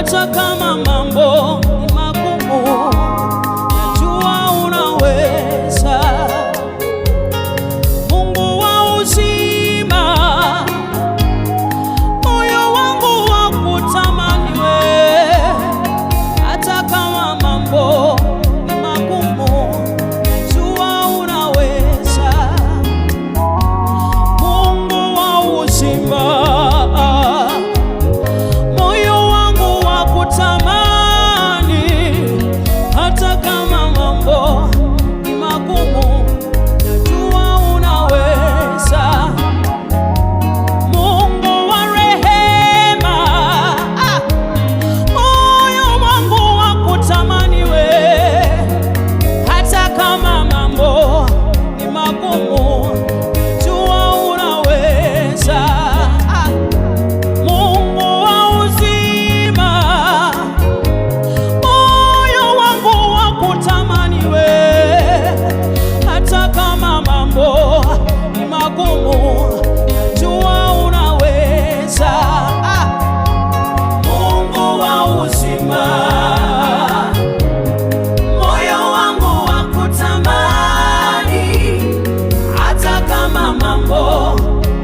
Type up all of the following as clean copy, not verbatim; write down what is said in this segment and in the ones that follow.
Hata kama mambo ni magumu, najua unaweza. Mungu wa uzima, moyo wangu wa kutamani wewe, hata kama mambo ni magumu, najua unaweza. Mungu wa uzima, moyo wangu wa kutamani, hata kama mambo ni magumu, najua unaweza. Mungu wa rehema, ah, moyo wangu wa kutamani we, hata kama mambo ni magumu, najua unaweza. Ah, Mungu wa uzima, moyo wangu wa kutamani we, hata kama mambo ni magumu, najua unaweza. Ah, Mungu wa uzima, moyo wangu wa kutamani, hata kama mambo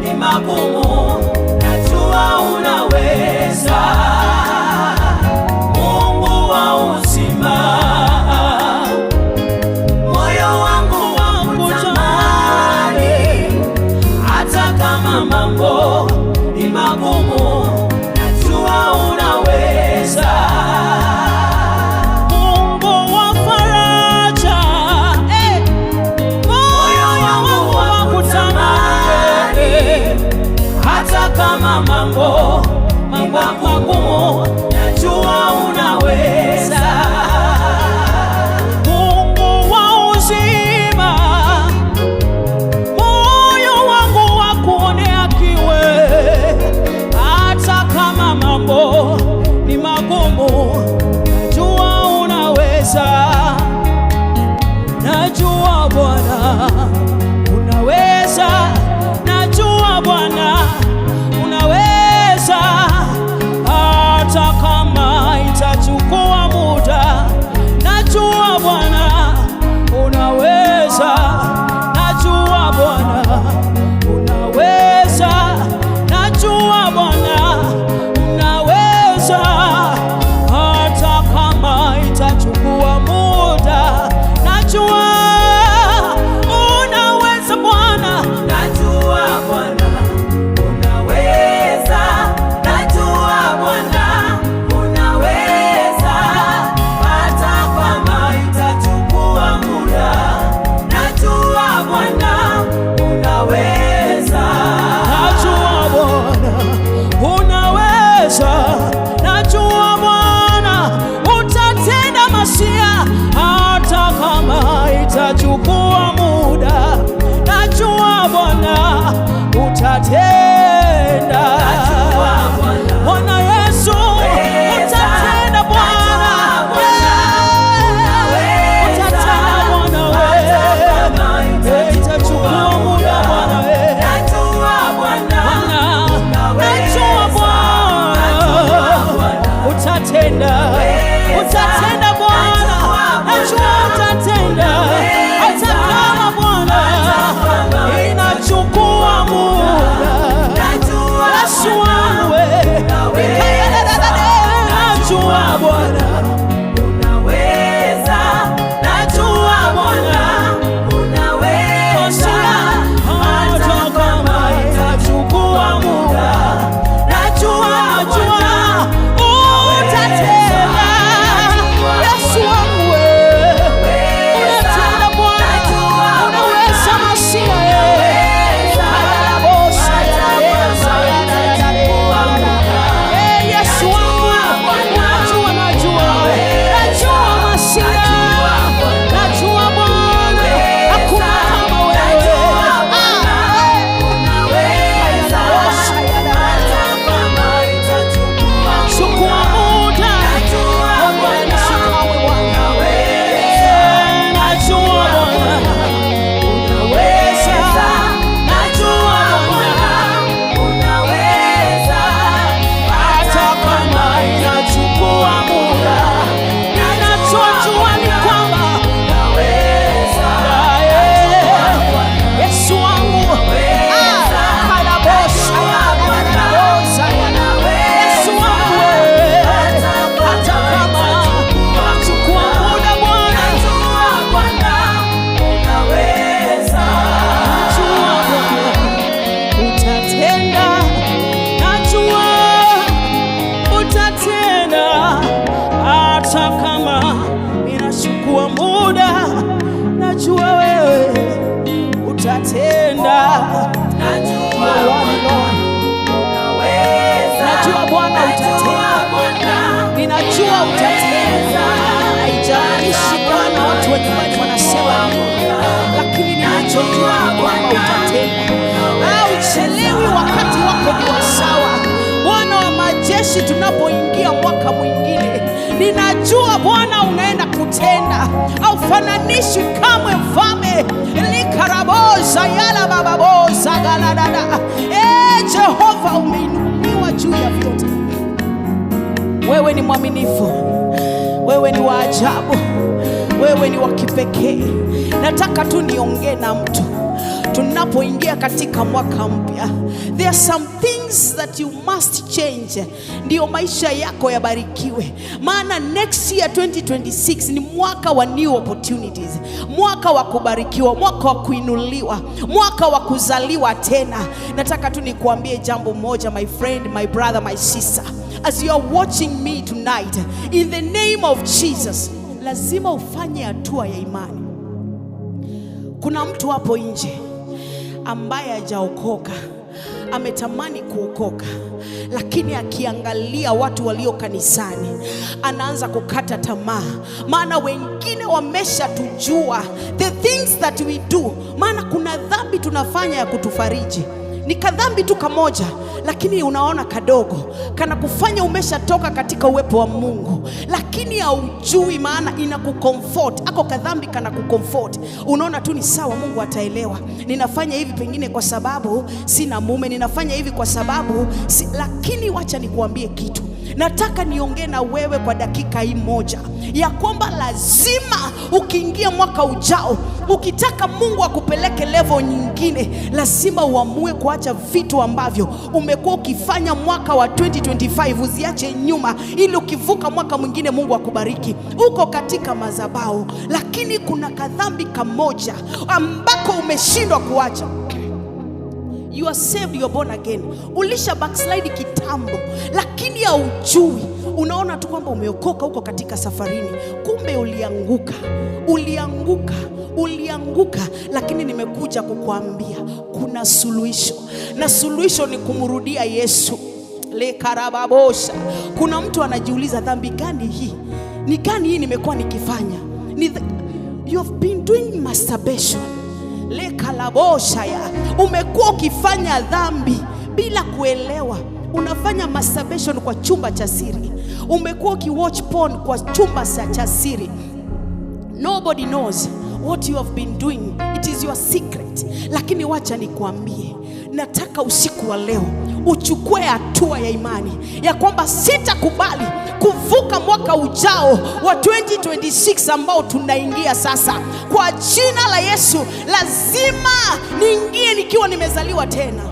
ni magumu, najua unaweza. Mungu wa uzima, moyo wangu wa kutamani, hata kama mambo ni magumu, najua unaweza. Mungu wa faraja, eh, moyo wangu wa kutamani, hata kama mambo ni magumu, najua unaweza. Mungu wa uzima, moyo wangu wa kuonea kiwe, hata kama mambo ni magumu, najua unaweza. Najua Bwana unaweza, najua Bwana unaweza, hata kama Najua wewe utatenda. Najua Lord. Unaweza. Najua Bwana Najua utatenda. Bwana Ninajua utatenda. Haijalishi Bwana watu wa nyumbani wanasema nini, lakini ninachojua ni kwamba utatenda. Hauchelewi, wakati wako ni wa sawa. Bwana wa majeshi, tunapoingia mwaka mwingine, ninajua Bwana unaenda kutenda. Haufananishwi kamwe, mfalme likaraboza yala bababoza galadada. E Jehova, umeinuliwa juu ya vyote. Wewe ni mwaminifu, wewe ni wa ajabu, wewe ni wa kipekee. Nataka tu niongee na mtu tunapoingia katika mwaka mpya. There are some things that you must change, ndiyo maisha yako yabarikiwe. Maana next year 2026 ni mwaka wa new opportunities, mwaka wa kubarikiwa, mwaka wa kuinuliwa, mwaka wa kuzaliwa tena. Nataka tu nikuambie jambo moja, my friend, my brother, my sister, as you are watching me tonight, in the name of Jesus, lazima ufanye hatua ya imani. Kuna mtu hapo nje ambaye hajaokoka, ametamani kuokoka, lakini akiangalia watu walio kanisani anaanza kukata tamaa, maana wengine wameshatujua the things that we do. Maana kuna dhambi tunafanya ya kutufariji, ni kadhambi tu kamoja, lakini unaona kadogo kana kufanya umeshatoka katika uwepo wa Mungu, lakini haujui, maana inakucomfort. Ako kadhambi kana kucomfort, unaona tu ni sawa, Mungu ataelewa. Ninafanya hivi pengine kwa sababu sina mume, ninafanya hivi kwa sababu si... Lakini wacha nikuambie kitu, nataka niongee na wewe kwa dakika hii moja ya kwamba lazima ukiingia mwaka ujao, ukitaka Mungu akupeleke level nyingine, lazima uamue kuacha vitu ambavyo umekuwa ukifanya mwaka wa 2025, uziache nyuma, ili ukivuka mwaka mwingine Mungu akubariki. Uko katika madhabahu, lakini kuna kadhambi kamoja ambako umeshindwa kuacha. You are saved, you are born again. Ulisha backslide kitambo, lakini haujui. Unaona tu kwamba umeokoka, uko katika safarini, kumbe ulianguka, ulianguka, ulianguka. Lakini nimekuja kukuambia kuna suluhisho, na suluhisho ni kumrudia Yesu. Lekarababosha. Kuna mtu anajiuliza, dhambi gani hii? Ni gani hii nimekuwa nikifanya? You have been doing masturbation lekalabosha ya umekuwa ukifanya dhambi bila kuelewa. Unafanya masturbation kwa chumba cha siri, umekuwa ukiwatch porn kwa chumba cha siri. Nobody knows what you have been doing, it is your secret. Lakini wacha nikuambie, nataka usiku wa leo uchukue hatua ya imani ya kwamba sitakubali kuvuka mwaka ujao wa 2026 ambao tunaingia sasa. Kwa jina la Yesu, lazima niingie nikiwa nimezaliwa tena.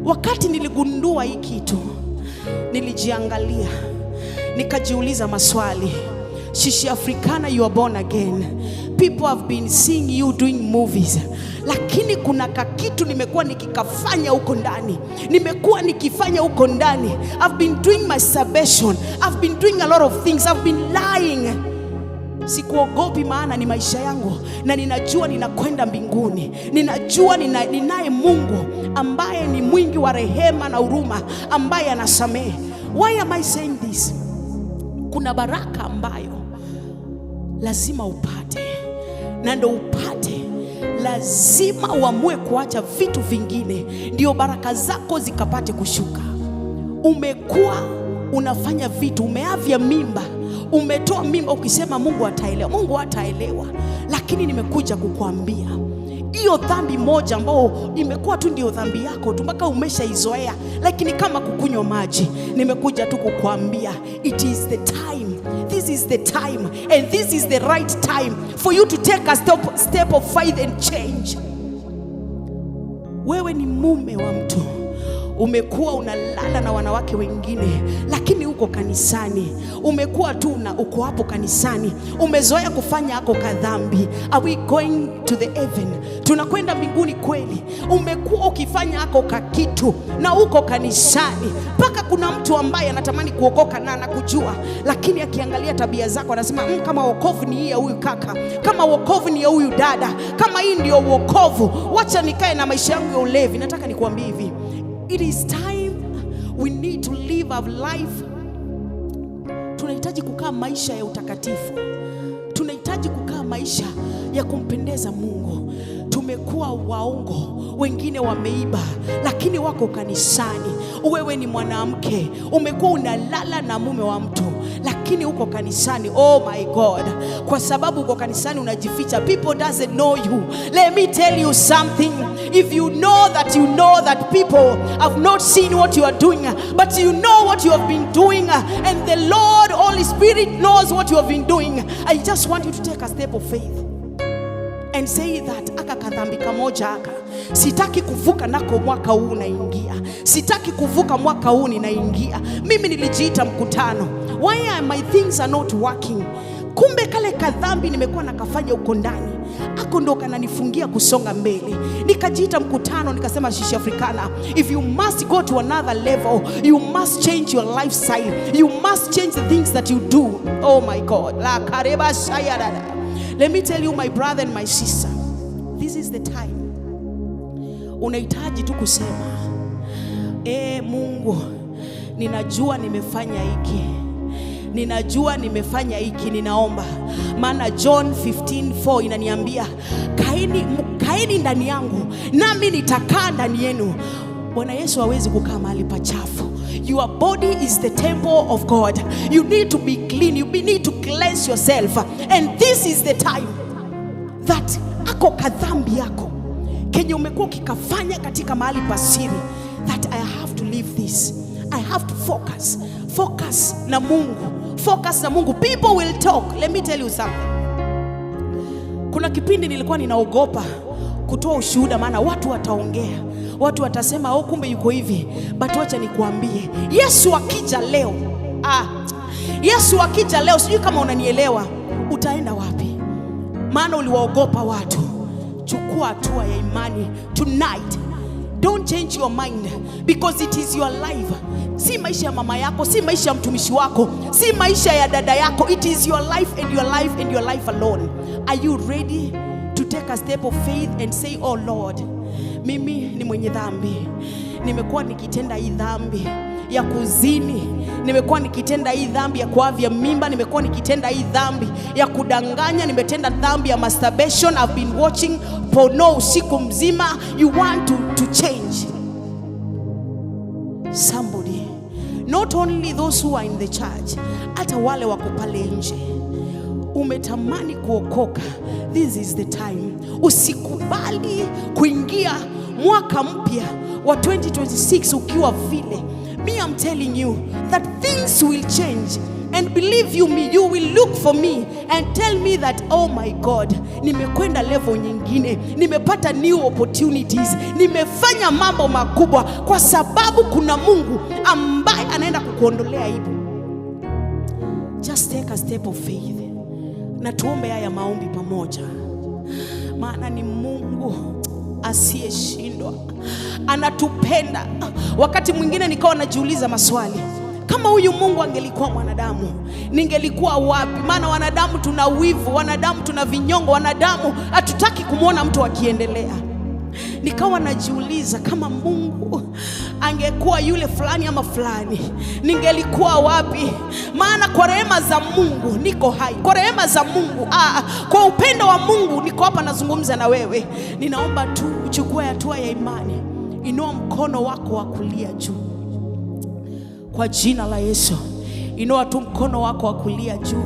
Wakati niligundua hii kitu, nilijiangalia nikajiuliza maswali. Shishi Africana, you are born again. People have been seeing you doing movies, lakini kuna kakitu nimekuwa nikikafanya huko ndani, nimekuwa nikifanya huko ndani. I've been doing masturbation, I've been doing a lot of things, I've been lying. Sikuogopi, maana ni maisha yangu na ninajua ninakwenda mbinguni. Ninajua ninaye Mungu ambaye ni mwingi wa rehema na huruma, ambaye anasamehe. Why am I saying this? Kuna baraka ambayo lazima upate, na ndo upate lazima uamue kuacha vitu vingine, ndio baraka zako zikapate kushuka. Umekuwa unafanya vitu, umeavya mimba, umetoa mimba ukisema Mungu ataelewa. Mungu hataelewa, lakini nimekuja kukuambia hiyo dhambi moja ambayo imekuwa tu ndio dhambi yako tu mpaka umeshaizoea, lakini kama kukunywa maji. Nimekuja tu kukuambia it is the time, this is the time and this is the right time for you to take a step of faith and change. Wewe ni mume wa mtu, Umekuwa unalala na wanawake wengine, lakini uko kanisani. Umekuwa tu na uko hapo kanisani, umezoea kufanya ako kadhambi. Are we going to the heaven? Tunakwenda mbinguni kweli? Umekuwa ukifanya ako kakitu na uko kanisani, mpaka kuna mtu ambaye anatamani kuokoka na anakujua, lakini akiangalia tabia zako anasema, kama wokovu ni hii ya huyu kaka, kama wokovu ni ya huyu dada, kama hii ndio wokovu, wacha nikae na maisha yangu ya ulevi." Nataka nikuambie hivi, it is time we need to live our life. Tunahitaji kukaa maisha ya utakatifu, tunahitaji kukaa maisha ya kumpendeza Mungu. Tumekuwa waongo, wengine wameiba, lakini wako kanisani. Wewe ni mwanamke, umekuwa unalala na mume wa mtu, lakini uko kanisani. Oh my God, kwa sababu uko kanisani unajificha, people doesn't know you. Let me tell you something. If you know that you know that people have not seen what you are doing, but you know what you have been doing, and the Lord Holy Spirit knows what you have been doing, I just want you to take a step of faith and say that aka kadhambi kamoja aka sitaki kuvuka nako mwaka huu unaingia, sitaki kuvuka mwaka huu ninaingia. Mimi nilijiita mkutano, why are my things are not working? Kumbe kale kadhambi nimekuwa nakafanya huko ndani, ako ndo kananifungia kusonga mbele. Nikajiita mkutano, nikasema, "Shishi Africana, if you must go to another level, you must change your lifestyle, you must change the things that you do." Oh my God, la kareba shayarada. Let me tell you, my brother and my sister, this is the time unahitaji tu kusema, "E Mungu, ninajua nimefanya hiki, ninajua nimefanya hiki, ninaomba." Maana John 15:4 inaniambia, "Kaeni, kaeni ndani yangu nami nitakaa ndani yenu." Bwana Yesu hawezi kukaa mahali pachafu. Your body is the temple of God. You need to be clean. You need to cleanse yourself. And this is the time that ako kadhambi yako kenye umekuwa ukikafanya katika mahali pasiri, that I have to leave this, I have to focus, focus na Mungu, focus na Mungu. People will talk. Let me tell you something. Kuna kipindi nilikuwa ninaogopa kutoa ushuhuda, maana watu wataongea, watu watasema, "Oh, kumbe yuko hivi." But wacha nikuambie, Yesu akija leo, ah, Yesu akija leo, sijui kama unanielewa, utaenda wapi? Maana uliwaogopa watu. Chukua hatua ya imani tonight. Don't change your mind because it is your life. Si maisha ya mama yako, si maisha ya mtumishi wako, si maisha ya dada yako. It is your life and your life and your life alone. Are you ready to take a step of faith and say, "Oh Lord, mimi ni mwenye dhambi, nimekuwa nikitenda hii dhambi ya kuzini, nimekuwa nikitenda hii dhambi ya kuavya mimba, nimekuwa nikitenda hii dhambi ya kudanganya, nimetenda dhambi ya masturbation, I've been watching porno usiku mzima." You want to change. Somebody, not only those who are in the church, hata wale wako pale nje, umetamani kuokoka, this is the time. Usikubali kuingia mwaka mpya wa 2026 ukiwa vile. Me, I'm telling you that things will change. And believe you me, you will look for me and tell me that, "Oh my God, nimekwenda level nyingine, nimepata new opportunities, nimefanya mambo makubwa," kwa sababu kuna Mungu ambaye anaenda kukuondolea aibu. Just take a step of faith na tuombe haya maombi pamoja, maana ni Mungu asiyeshindwa, anatupenda. Wakati mwingine nikawa najiuliza maswali, kama huyu Mungu angelikuwa mwanadamu, ningelikuwa wapi? Maana wanadamu tuna wivu, wanadamu tuna vinyongo, wanadamu hatutaki kumwona mtu akiendelea. Nikawa najiuliza kama Mungu angekuwa yule fulani ama fulani, ningelikuwa wapi? Maana kwa rehema za Mungu niko hai, kwa rehema za Mungu, kwa upendo wa Mungu niko hapa nazungumza na wewe. Ninaomba tu uchukue hatua ya imani, inua mkono wako wa kulia juu kwa jina la Yesu. Inua tu mkono wako wa kulia juu.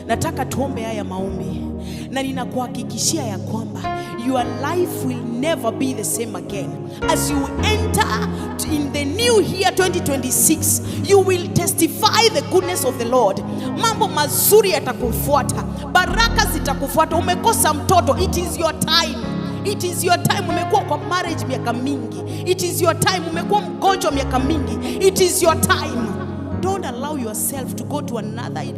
Nataka tuombe haya maombi, na ninakuhakikishia ya kwamba your life will never be the same again. As you enter in the new year 2026, you will testify the goodness of the Lord. Mambo mazuri yatakufuata, baraka zitakufuata. Umekosa mtoto, it is your time. It is your time. Umekuwa kwa marriage miaka mingi. It is your time. Umekuwa mgonjwa miaka mingi. It is your time. Don't allow yourself to go to another year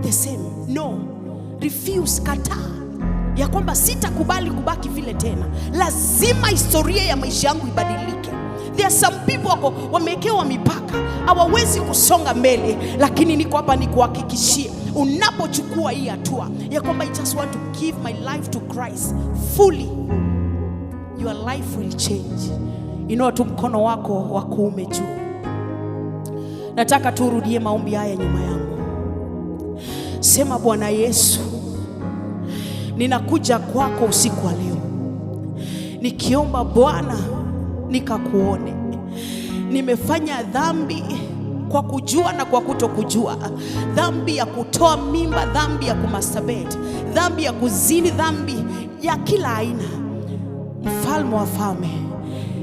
the same. No, refuse. Kataa ya kwamba sitakubali kubaki vile tena. Lazima historia ya maisha yangu ibadilike. There are some people wako wamewekewa mipaka, hawawezi kusonga mbele, lakini niko hapa nikuhakikishie, unapochukua hii hatua ya kwamba I just want to give my life to Christ fully, your life will change. Inua tu mkono wako wa kuume juu. Nataka turudie maombi haya nyuma yangu. Sema, Bwana Yesu, ninakuja kwako usiku wa leo nikiomba Bwana nikakuone. Nimefanya dhambi kwa kujua na kwa kutokujua, dhambi ya kutoa mimba, dhambi ya kumasturbate, dhambi ya kuzini, dhambi ya kila aina. Mfalme wa falme,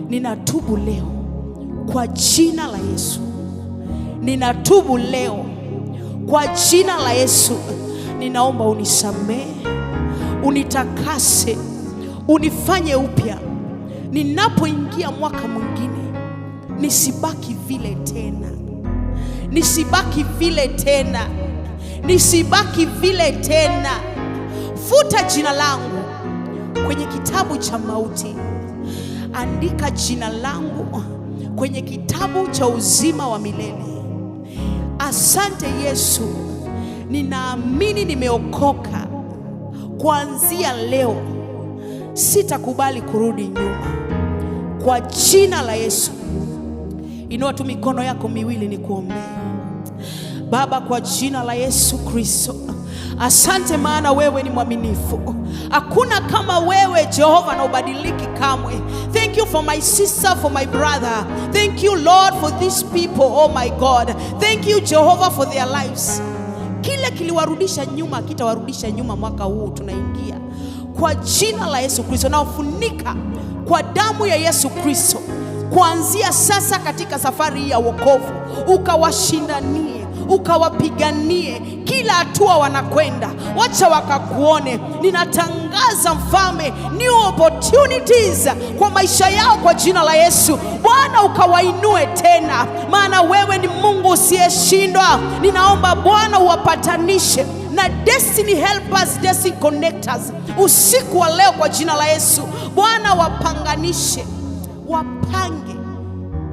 ninatubu leo kwa jina la Yesu. Ninatubu leo kwa jina la Yesu. Ninaomba unisamehe, unitakase, unifanye upya. Ninapoingia mwaka mwingine, nisibaki vile tena, nisibaki vile tena, nisibaki vile tena. Futa jina langu kwenye kitabu cha mauti, andika jina langu kwenye kitabu cha uzima wa milele. Asante Yesu, ninaamini nimeokoka. Kuanzia leo sitakubali kurudi nyuma, kwa jina la Yesu. Inua tu mikono yako miwili nikuombee. Baba, kwa jina la Yesu Kristo, asante maana wewe ni mwaminifu. Hakuna kama wewe Jehova, na hubadiliki kamwe. Thank you for my sister, for my brother. Thank you, Lord, for these people, oh my God. Thank you, Jehovah, for their lives. Kile kiliwarudisha nyuma kitawarudisha nyuma mwaka huu tunaingia. Kwa jina la Yesu Kristo, nawafunika kwa damu ya Yesu Kristo. Kuanzia sasa katika safari hii ya wokovu, ukawashindanie, ukawapiganie kila hatua wanakwenda, wacha wakakuone. Ninatangaza Mfalme, new opportunities kwa maisha yao kwa jina la Yesu. Bwana, ukawainue tena, maana wewe ni Mungu usiyeshindwa. Ninaomba Bwana uwapatanishe na destiny helpers, destiny connectors usiku wa leo kwa jina la Yesu. Bwana, wapanganishe, wapange,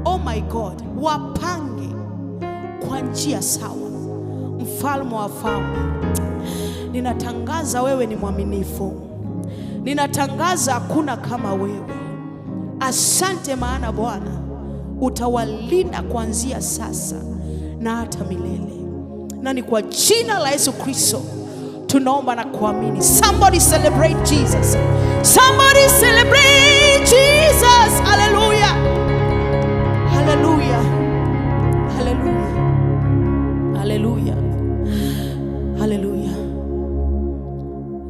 oh my God, wapange kwa njia sawa. Mfalme wa falme, ninatangaza wewe ni mwaminifu, ninatangaza hakuna kama wewe. Asante maana Bwana utawalinda kuanzia sasa na hata milele, na ni kwa jina la Yesu Kristo tunaomba na kuamini. Somebody celebrate Jesus. Somebody celebrate Jesus. Hallelujah. Hallelujah. Hallelujah. Hallelujah. Hallelujah.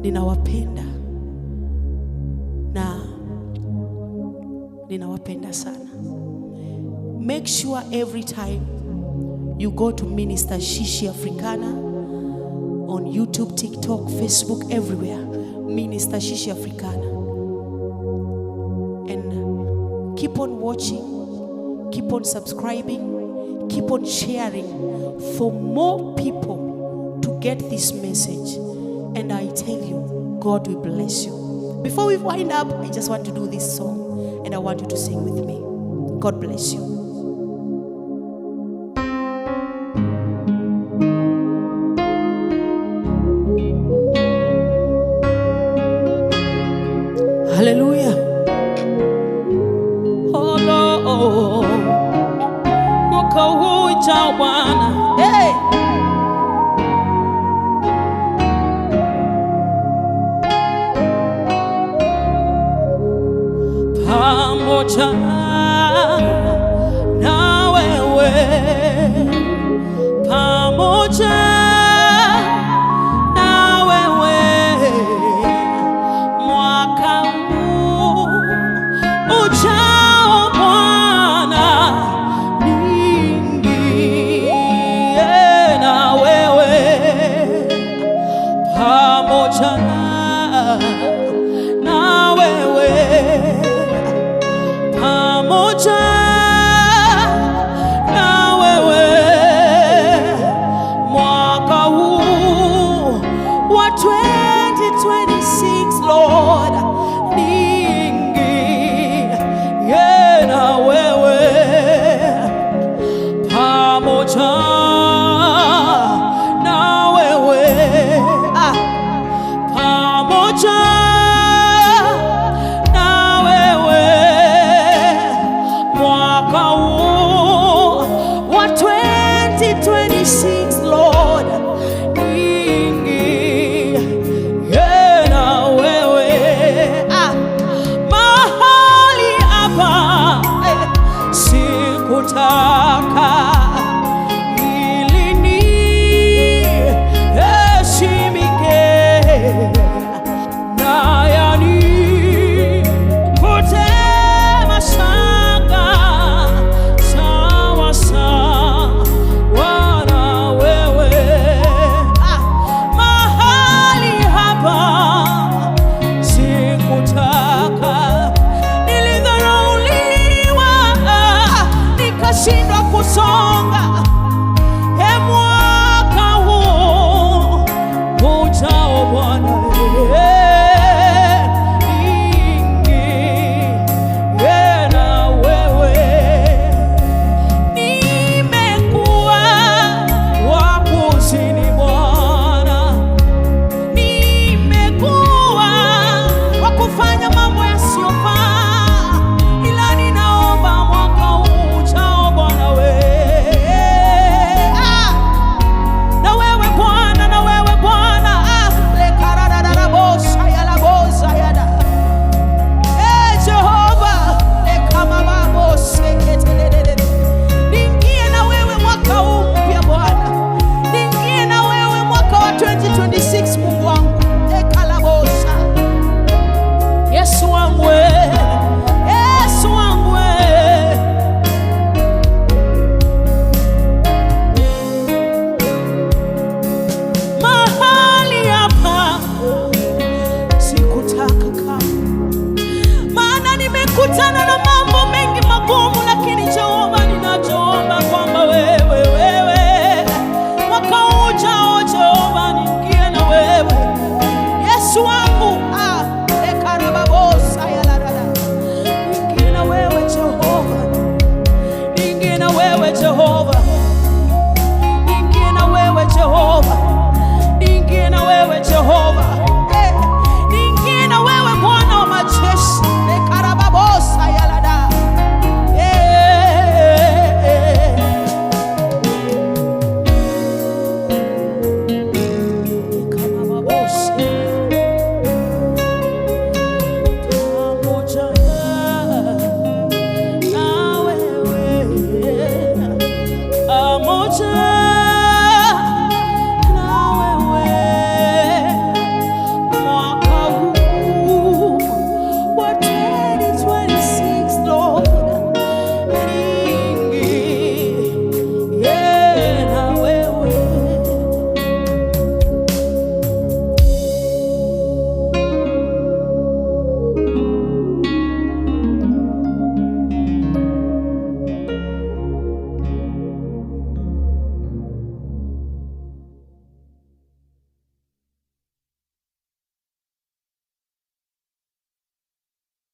Ninawapenda na ninawapenda sana. Make sure every time you go to Minister Shishi Africana on YouTube, TikTok, Facebook, everywhere. Minister Shishi Africana. And keep on watching, keep on subscribing, keep on sharing for more people to get this message. And I tell you, God will bless you. Before we wind up, I just want to do this song and I want you to sing with me. God bless you. Hallelujah. Oh Lord, mwaka huu ujao Bwana, Hey! Pamoja